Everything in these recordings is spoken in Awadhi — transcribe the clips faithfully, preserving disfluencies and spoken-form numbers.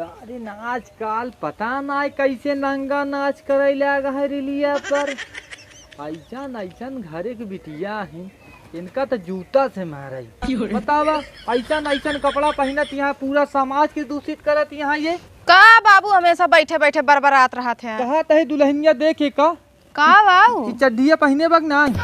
सारे आजकल पता नाय कैसे नंगा नाच करे लाग है रिलिया पर। ऐसन ऐसन घरे के बिटिया ही, इनका तो जूता से मारे। बतावा, ऐसन ऐसन कपड़ा पहनत यहाँ पूरा समाज के दूषित करत यहाँ ये। का बाबू हमेशा बैठे बैठे बरबरात रहत है? कहा तही दुल्हनिया देखे का? का बाऊ? ई चड्ढिया पहिने बा कि नाहीं?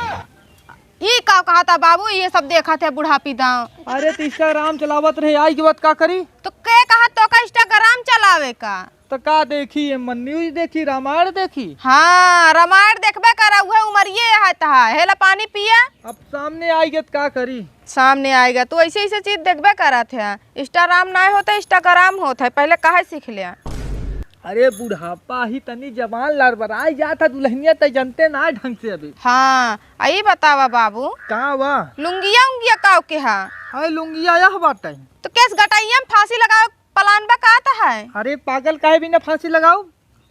ई का कहत ह बाबू, ये सब देखत है बुढ़ापी दाँव। अरे त Instagram चलावत रहे, आई के बाद का करी? तो के कहत तोका Instagram चलावे का? त का देखी, ये मन news देखी, रामायण देखी? हाँ, रामायण देखबे करा, उहे उमरिये है तहा। हेला पानी पिया। अब सामने आई गए त का करी? सामने आइगा, तू ऐसे ऐसे चीज देखबे करत है। Instagram नाय होत है, Instagram होत है, पहले कहे सीख ले। अरे बुढ़ापा ही तनी जबान लड़बड़ाई जात है, दुल्हनिया त जनते ना ढंग से अभी। हाँ, आई बतावा बाबू। का बा? लुंगिया उंगिया काव के हा? अरे लुंगिया यह बाटे। तो केस गटैया में फांसी लगावे plan बा का त है? अरे पागल काहे बिना फांसी लगाऊ?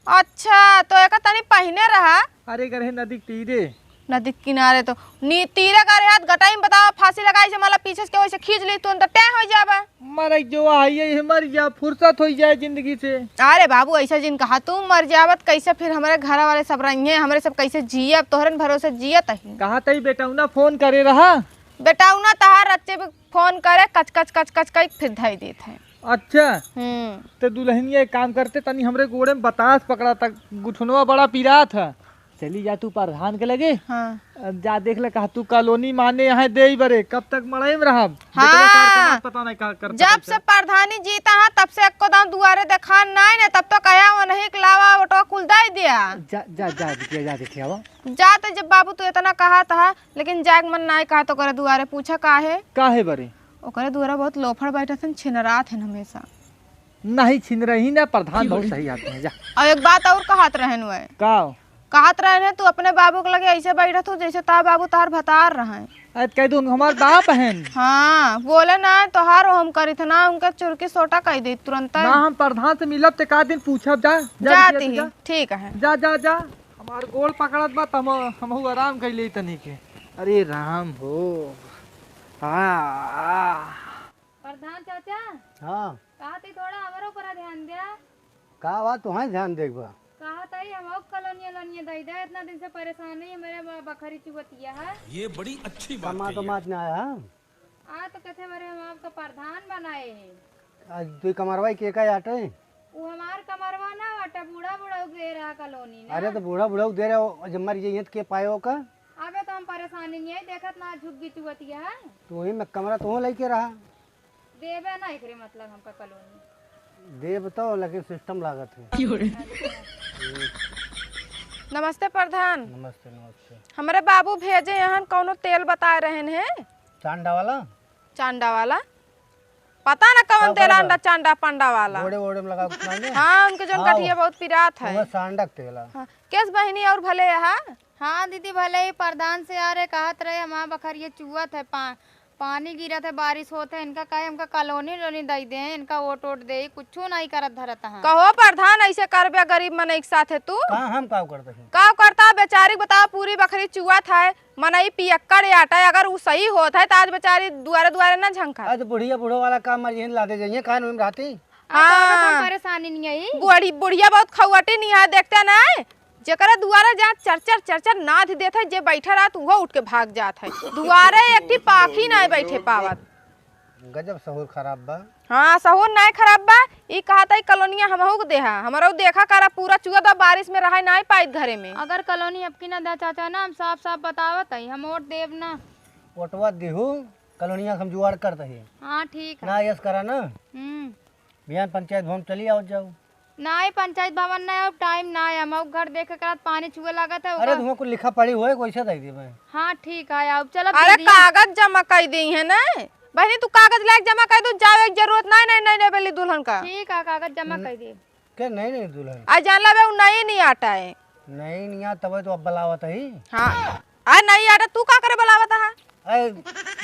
अच्छा, तो एका तनी पहिने रहा। अरे गरहे नदी के तीरे। नदी के किनारे तो नी तीरे गरहे हाथ गटाई में बतावा, फांसी लगाई से मला पीछे से केहू ऐसे खींच ली, तुरंत टैं हो जाबा। मरे जो आई है, मर जा, फुर्सत हो जाए जिंदगी से। अरे बाबू, ऐसा जिन कहा तू मर जाबत, कैसे फिर हमारे घर वाले सब रहिए, हमारे सब कैसे जियब, तोहरन भरोसे जियत ही। कहा तई बेटौना फोन करे रहा? बेटौना तहार रच्चे भी फोन करे, कच कच कच कच कच फिर धई देत है। अच्छा। हम्म। ते दुल्हनिया एक काम करते, तनी हमरे गोड़े में बतास पकड़ा था, गुठनवा बड़ा पिरात है। चली जा तू प्रधान के लगे। हाँ। अब जा देख ले, कहा तू कॉलोनी माने यहाँ दे बरे, कब तक मड़ई में रहब? हाँ। बेटवा तार कमात पता नहीं का करता जब कैसे। से प्रधानी जीता है, तब से एको दाम दुआरे देखा नहीं ने, तब तो कहा वो नहीं के लावा, ओटवा कुल दे दिया। जा, जा, जा बिटिया, जा देखे आवा। जा तो जब बाबू तू इतना कहा था, लेकिन जाए के मन नहीं कहा तो ओकरे दुआरे पूछा काहे? काहे बरे? ओकरे दुआरे बहुत लोफड़ बैठत हन, छिनरात हन हमेशा। नहीं छिन रही ना, प्रधान बहुत सही आदमी है, जा। और एक बात और कहत रहन हुए। का? कहत रहन है, तू अपने बाबू के लगे ऐसे बैठत हो जैसे ता बाबू तार भतार रहे। अरे कह दू हमार बाप हन। हाँ, बोले ना तोहार हम करित ना, उनके चुरकी सोटा कह दे तुरंत। ना हम प्रधान से मिलब ते का दिन पूछब, जा, जा जाती बिटिया, तू ही, जा। ठीक है। जा, जा, जा। हमार गोड़ पकड़त बा, त हम, हमहू आराम कर ले तनी के। अरे राम हो। हाँ, हाँ। प्रधान चाचा। हाँ। कहा थी थोड़ा हमरो ऊपर ध्यान द्या। का बात तुहाई ध्यान देख बा? कहा थी हम कॉलोनिया लोनिया दई दे, इतना दिन से परेशानी है, मेरे बा-, बखरी चुवतिया है। ये बड़ी अच्छी बात कही है। कमा तो मात ना आया, हाँ? आ तो कहते हमारे हम आपका प्रधान बनाए हैं। आज तू कमरवाई के का आटे? उ हमार कमरवा ना बाटे, बूढ़ा बूढ़ा दे रहा कॉलोनी ना। अरे तो बूढ़ा बूढ़ा दे रहे हो, जब मर जाइए तो के पाए हो का? अबे तो हम परेशानी नहीं है, देखत ना झुग्गी चुवतिया है। तू ही में कमरा तू लेके रहा। देबे ना एकरे मतलब हमका कॉलोनी। देब तो, लेकिन system लागत है। क्यों रे? नमस्ते प्रधान। नमस्ते, नमस्ते। हमरे बाबू भेजे यहाँ कौनो तेल बताए रहन है। चांडा वाला? चांडा वाला? पता ना कौन का तेल बड़ा? अंडा चांडा पंडा वाला। गोड़े वोड़े में लगा उतना ने? हाँ, उनके जौन हाँ, गठिया वो, बहुत पिरात है। वो सांडक तेल है। हाँ, केस बहिनी और भले यहाँ? हाँ दीदी, भले ही प्रधान से आ रहे, कहत रहे, "हमार बखरिया चुअत है, पा-, पानी गिरत है, बारिश होत है, इनका कहे, हमका कॉलोनी लोनी दई दे, इनका वोट वोट दे, कुछो नहीं करत धरत है।" कहो प्रधान, ऐसे करबे गरीब मनई के साथ है तू? का हम का करत है? का करता बेचारी, बताओ, पूरी बखरी चुअत है, मनई पियक्कड़ आटा है, अगर उ सही होत है, त आज बेचारी दुआरे दुआरे न झंखत। आज बुढ़िया बूढ़ो वाला काम मर यहीं लादे जाइए, कान में रहती। हाँ, तो अब हम हाँ। परेशानी नहीं आई। बुढ़ी, बुढ़िया बहुत खौअटी नहीं है, देखते नहीं? जेकरे दुआरे जा चर चर चर चर नाद देत है, जे बैठा रहत उहो उठ के भाग जात है। दुआरे एक ठी पाखी नहीं बैठे पावत। गजब सहूर खराब बा। हाँ, सहूर नाय खराब बा। ई कहत है कॉलोनिया हमहू के देहा, हमरो देखा करा, पूरा चुआ दा, बारिश में रहे नाय पाइत घरे में। अगर कॉलोनी अबकी ना दा चाचा ना, हम साफ साफ बतावत है, हम वोट देब ना। वोटवा दिहू, कॉलोनिया के हम जुगाड़ करत ही। हाँ, ठीक है। ना यस करा ना। हम्म। बिहान पंचायत भवन चली आओ जाओ। नाय पंचायत भवन ना, अब टाइम ना है, हम घर देखे के रात पानी छुए लागत है, अरे ओकर तुमको कुछ लिखा पढ़ी होए, कैसे दे दी मैं? हाँ, ठीक है, अब चलो अरे दीदी। कागज जमा कर दी है ना। बहनी, तू कागज लायक जमा कर दू, जावे के जरूरत नहीं, नहीं, नहीं, नहीं, बेली दुल्हन का। ठीक है, कागज जमा न-, कर दे। के नहीं, नहीं, दुल्हन? आ जान ला बे, उ नहीं, नहीं आटा है। नहीं, नहीं आता, तबे तो अब बुलावत है। हाँ, आ नहीं आटा, तू का करे बुलावत है? अरे,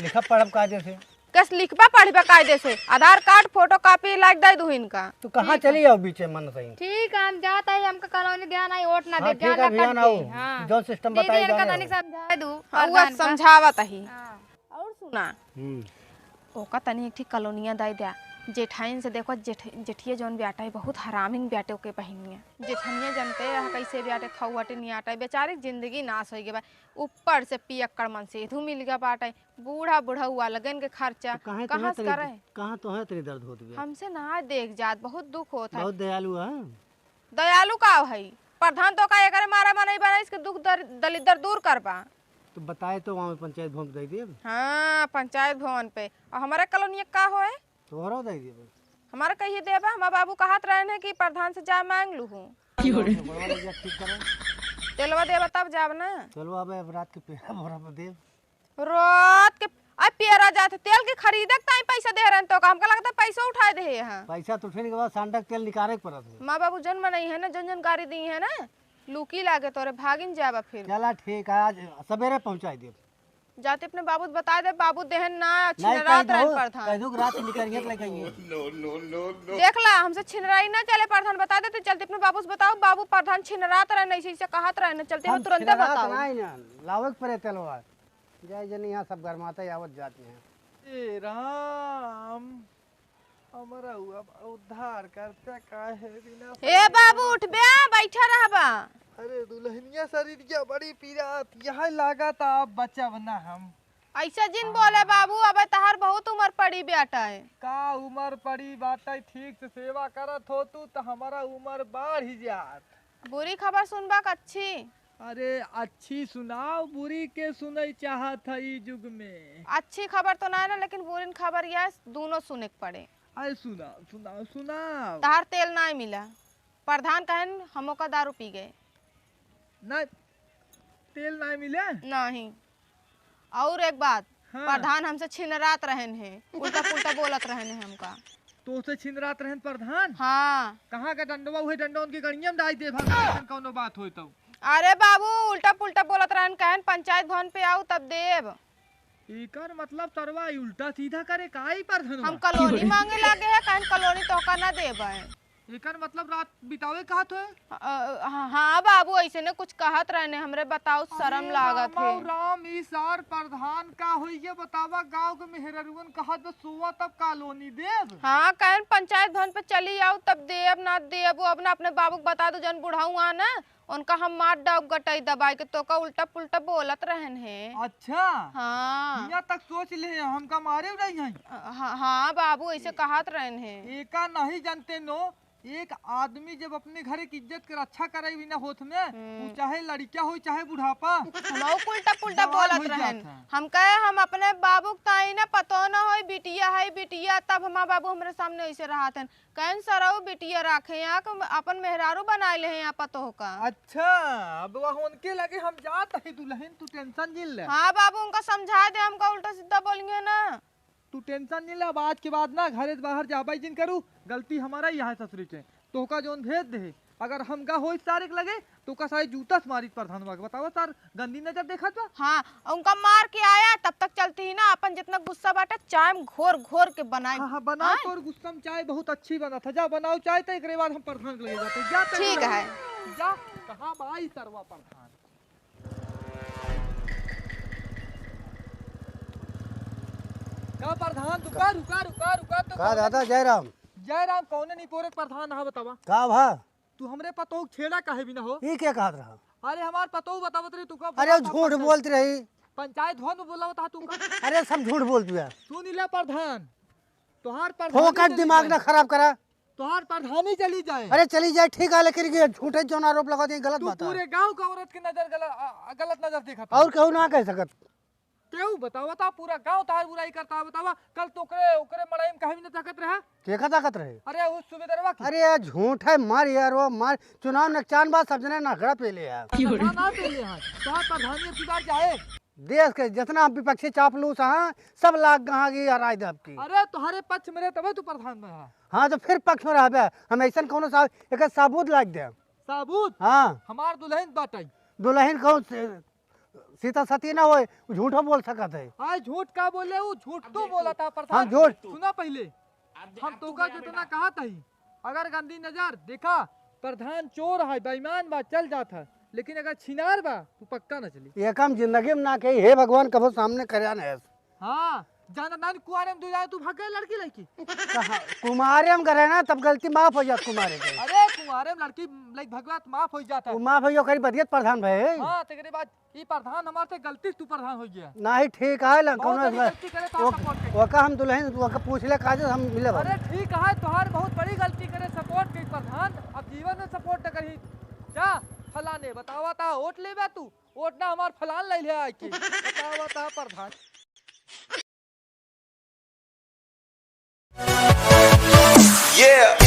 लिखा पढ़ब कायदे से। कस लिखबा पढ़बा कायदे से? आधार कार्ड, फोटोकॉपी लायक दे दू इनका। तू कहाँ ठीक है। चली आओ बीचे मन सही? ठीक है, हम जात है, हमका कॉलोनी ध्यान आई, वोट ना हाँ, दे, ठीक जाना है, भैया कट ना के। आओ। हाँ। जो सिस्टम दीदी बताई इनका जाने तनिक हो। समझा दू, हाँ, प्रधान का। समझावत ही। हाँ। और सुना, हम्म। ओका तनी एक ठी कॉलोनिया दे द्या। जेठाइन से देखो, जेठ-, जेठिया जौन ब्याटा है, बहुत हरामिन ब्याटे ओके बहिनिया। जेठनिया जनते रहा कैसे ब्याटे, खौवटे नियाटा है, बेचारी के जिंदगी नाश होइ गए बा। ऊपर से पियक्कड़ मन से इधू मिल गया बाटे, बूढ़ा बुढ़ऊ अलगन के खर्चा तो काहे कहाँ तोहे से तनी, करे? कहाँ तोहे तनी दर्द होत बा? हमसे ना देख जात, बहुत दुख होत है। बहुत दयालु है। दयालु का है? प्रधान तो का एकरे मारा मनई बनाइस के दुख दर-, दलिद्दर दूर करबा। तो बताए तो वहाँ पंचायत भवन पे दे देब। हाँ, पंचायत भवन पे। और हमारे कॉलोनी का होए? तोहरो दे देब। हमारे कहिए देबा, हमार बाबू कहत रहन है कि प्रधान से जा मांग लूहू। की हो रे? तो बड़वा ले जा ठीक करे। तेलवा देबा तब जाब ना। चलो अब, अब रात के पेड़ा भोरा पे देब। रात के, आ पेरा जात है, तेल के खरीदे के ताई पैसा दे रहन तो का? हमका लगता है पैसा उठाए दे यहाँ। पैसा तो उठेने के बाद सांडा के तेल निकाले के पड़त है। माँ बाबू जन मनई है ना, जन जन गारी दी है ना, लूकी लागे तोरे, भागिन जाबा फिर। चला ठीक है, आज सवेरे पहुँचाई देब। जाते अपने बाबू से बता दे, बाबू देहन ना, अच्छी नहीं, ना रात कह दो, रहन प्रधान। कह दो कि रात निकल गया तो लेके आइए। देख ला, हमसे छिनराई ना चले प्रधान, बता देते चलते अपने बाबू से बताओ, बाबू प्रधान छिनरात रहन, ऐसे ऐसे कहत रहन, चलते हम हम तुरंते छिनरात बताओ। नहीं ना, लावे के पड़े तेलवा। जय जन यहाँ सब गरमाते आवत जाते हैं। ए राम, हमरा हुआ उद्धार करते काहे बिना ए बाबू, उठबे, बैठा रहबा। अरे दुल्हनिया, शरीर क्या बड़ी पीरा, यह लागत अब बचब ना हम। ऐसा जिन बोले बाबू, अब तहार बहुत उम्र पड़ी बेटा है। का उम्र पड़ी बाटे, ठीक से सेवा करत हो तू तो हमारा उम्र बढ़ ही जात। बुरी खबर सुनबा क अच्छी? अरे अच्छी सुनाओ, बुरी के सुनई चाहत है ई युग में? अच्छी खबर तो ना है ना, लेकिन बुरी खबर यह है, दोनों सुने के पड़े। अरे सुनाओ, सुनाओ, सुनाओ। तहार तेल ना मिला, प्रधान कहन हमो का दारू पी गए। नहीं, तेल नहीं मिले? नहीं। और एक बात, हाँ। प्रधान हमसे छिनरात रहन है, उल्टा पुल्टा बोलत रहन है हमका। तो उसे छिनरात रहन प्रधान? हाँ। कहाँ का डंडवा? उहे डंडवा उनके गड़िया में डाल दे, भाग, कौनो बात होई तो। अरे बाबू, उल्टा पुल्टा बोलत रहन, कहन पंचायत भवन पे आओ तब देब। एकर मतलब सरवा ई उल्टा सीधा करे का ई प्रधानवा? हम कॉलोनी मांगे लागे है, कहन कॉलोनी तोहका ना देबे। एकर मतलब रात बितावे कहत होए? अ, अ, हाँ, हाँ बाबू, ऐसे ने कुछ कहत रहने, हमरे बताओ, शर्म अरे लागत राम, है। राम, ई सार प्रधान का होई, ये बतावा, गाँव के मेहररुअन कहत बा, सोवा तब कॉलोनी देब। हाँ, कहन पंचायत भवन पे चली आओ, तब देब, ना देब, वो अपना, अपने बाबू के बता दो, जौन बुढ़ऊ आ ना, उनका हम मार डाउब गटई दबाई के, तोका उल्टा पुल्टा बोलत रहन है। अच्छा। हाँ। हियाँ तक सोच ले, हमका मारे नहीं है। हाँ, हाँ बाबू, ऐसे कहत रहन है। एका नहीं जानते नो, एक आदमी जब अपने घर की इज्जत के रक्षा करे बिना होत में, हम्म। वो चाहे लड़का हो चाहे बुढ़ापा, हम उल्टा पुल्टा जवान बोलत होई रहन। जात है। हम कहे हम अपने बाबू के ताई ना पतो ना होई, बिटिया है बिटिया, तब हमार बाबू हमरे सामने ऐसे रहत हन। कहन सरऊ बिटिया राखे यहाँ के अपन मेहरारू बनाए ले हैं यहाँ पतोह का। अच्छा, अब वह उनके लगे हम जात है दुल्हन, तू tension जिन ले। हाँ बाबू, उनका समझा दे, हमका उल्टा सीधा बोलेंगे ना। तू tension नहीं ले, अब आज के बाद ना घरे से बाहर जाबे जिन करू, गलती हमारा ही है ससुरी के। तोहका जौन भेज दे, अगर हमका होई सारे के लगे, तोहका सारे जूता से मारी प्रधानवा के। बतावा सार गंदी नजर देखत बा। हाँ, उनका मार के आया, तब तक चलती ही ना, अपन जितना गुस्सा बाटे, चाय में घोर घोर के बनाई। हाँ, हाँ, बनाओ आय? तोर गुस्सा में चाय बहुत अच्छी बनत है, जा बनाओ चाय, तो एकरे बाद हम प्रधान के लगे जाते। जा तनी ठीक है। जा, कहाँ बा ई सरवा प्रधान? का प्रधान, रुका, रुका, रुका, रुका, तो का कौन दादा जयराम? जयराम, कौने निपोरे के प्रधान हा बतावा? का भा? तू हमरे पतोह के छेड़ा काहे बिना हो? ई क्या कहत रहा? अरे हमार पतोह बतावत रही तू का अरे बोला था झूठ पंचायत? बोलत रही। पंचायत भवन में बोला था तू का? अरे सब झूठ बोलत बा। सुन ले प्रधान, तोहार प्रधान फोकट चली दिमाग जाए। ना खराब करा। तोहार प्रधानी चली जाए। अरे चली जाए, ठीक है, लेकिन ये झूठे जौन आरोप लगा दिए, गलत तू बात है। पूरे गांव का औरत की नजर गलत, आ, आ, गलत नजर देखा था। और कहू ना कह सकत। केहू बतावा था, पूरा गांव तोहार बुराई करता है, बतावा, कल तो ओकरे, ओकरे मड़ई में कहीं भी न ताकत रहा। केका ताकत रहे? अरे उस सूबेदारवा की। अरे यार झूठ है, मार यार, वो मार, चुनाव नकचान बा, सब जने नखड़ा पेले है। ना, ना पेले है, तोहार प्रधानी अब की बार जाए। देश के जितना विपक्षी चापलूस हैं, सब लाग कहाँ गई हराई दे आपकी। अरे तोहरे पक्ष में रहे तबे तू प्रधान में रहा। हाँ तो फिर पक्ष में रहबे, हम ऐसन कौनो सा-, एक साबूत लाग दे। साबूत? हाँ। हमार दुल्हन बाटे। दुल्हन कौन से, सीता सती ना होए, झूठो बोल सकत है। आज झूठ का बोले, वो झूठ तो बोला था प्रधान। हम झूठ। सुना पहले, हम तोका जितना कहा था ही, अगर गंदी नजर देखा, प्रधान चोर है, बेईमान बा, चल जात है, लेकिन अगर छिनार बा, तू पक्का न चली। ये काम जिंदगी में ना कही, हे भगवान, कभो सामने करया न ऐस। हाँ, जाना नानी कुआरे में दुइ जाए तू भाग गए लड़की लइके। कहाँ? कुमारे में करे ना, तब गलती माफ होइ जात कुमारे के। अरे कुआरे में लड़की लइके भगवा त माफ होइ जात है। वो माफ होइ गया, ओकरी बदियत प्रधान भए। हाँ, तेकरे बाद ई प्रधान हमार से गलती से तू प्रधान होइ गया। नाही, ठीक है, लन बहुत कौनो बड़ी इस बार गलती करे तो वो, support करी। ओका हम दुल्हन, ओका पूछ ले, काजे हम मिले बाबू। अरे ठीक है, तोहार बहुत बड़ी गलती करे, support करी प्रधान, अब जीवन में support न करी। जा, फलाने बतावा ता वोट लेबे तू, वोट ना हमार फलान ले ले आके। बतावा ता प्रधान। Yeah.